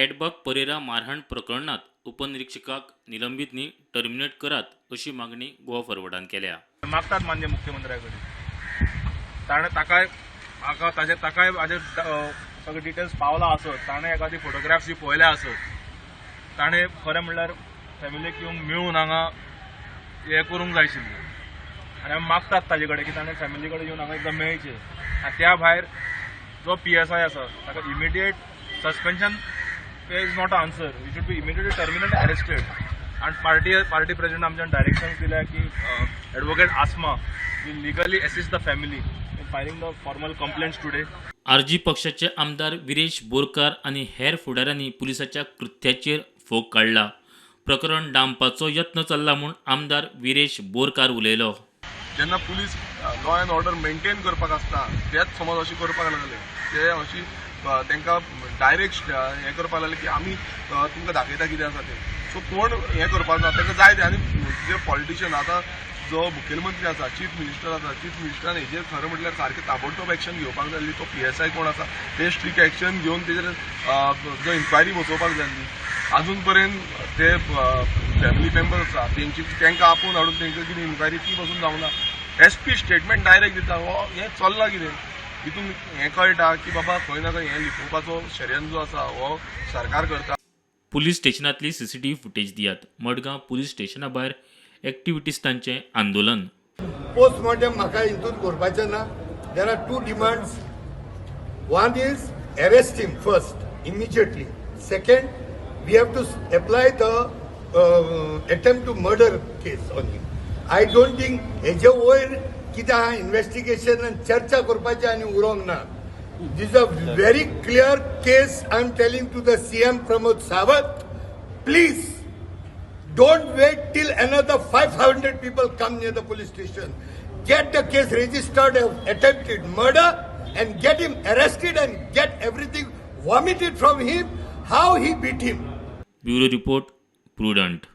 एडबक परेरा मारहाण प्रकरणांत उपनिरीक्षकाक निलंबीत न्ही, टर्मिनेट करात अशी मागणी गोवा फॉरवर्डान केल्या. मागतात माननीय मुख्यमंत्र्या कडेन, ताणें ताकाय म्हाका ताजे ताकाय हाजे सगळे डिटेल्स पावला आसत, ताणें एखादी फोटोग्राफ्स बी पळयल्या आसत, ताणें खरें म्हणल्यार फॅमिलीक येवन मेळून हांगा हें करूंक जाय आशिल्लें. आनी आमी मागतात ताजे कडेन की ताणें फॅमिली कडेन येवन हांगा एकदां मेळचें. आनी त्या भायर जो पीएसआय आसा ताका immediate suspension is not a answer. You should be immediately terminate, arrested. And party president आमच्यान डायरेक्शन्स दिल्या की Advocate Asma will legally assist the family in filing the formal complaints today. RG पक्षाचे आमदार विरेश बोरकार आनी हेर फुडाऱ्यांनी पुलिसाच्या कृत्याचेर फोग काडला. प्रकरण डांबपाचो यत्न चल्ला म्हूण आमदार विरेश बोरकार उलयलो. जेन्ना police law and order maintain करपाक आसता, तेच समज अशें करपाक लागले, ते अशी तांकां डायरेक्ट हें करपाक लागले की आमी तुमकां दाखयता कितें आसा तें. सो कोण हें करपाक ना, तांकां जाय तें. आनी जे पॉलिटिशियन आतां जो मुखेलमंत्री आसा, चीफ मिनिस्टर आसा, चीफ मिनिस्टरान हेजेर खरें म्हटल्यार सारकें ताबडतोब एक्शन घेवपाक जाय आसली. तो पीएसआय कोण आसा ते स्ट्रीक एक्शन घेवन तेजेर जो इन्क्वायरी बसोवपाक जाय आसली. अजून पर्यंत ते फॅमिली मेंबर्स आसा तेंची, तांकां आपोवन हाडून तेंकां कितें इन्क्वायरी ती पसून जावंक ना. एसपी स्टेटमेंट डायरेक्ट दिता. हो हें चल्लां कितें, हितून हें कळटा की बाबा खंय ना खंय हें लिपोवपाचो षडयंत्र जो आसा हो सरकार करता. पुलीस स्टेशनांतली सीसीटीव्ही फुटेज दियात. मडगांव पुलीस स्टेशना भायर एक्टिविटिस्टांचें आंदोलन. पोस्टमॉर्टम म्हाका हितून करपाचें ना. There are two demands. One is arrest him first immediately. Second, we have to apply the attempt to murder case on him. I don't think हेजे वयर कितें आहा इन्वेस्टिगेशन आनी चर्चा करपाचें आनी उरोंक ना. This a very clear case. I am telling to the CM Pramod Sawant, please don't wait till another 500 people come near the police station. Get the case registered of attempted murder and get him arrested and get everything vomited from him, how he beat him. Bureau report, prudent.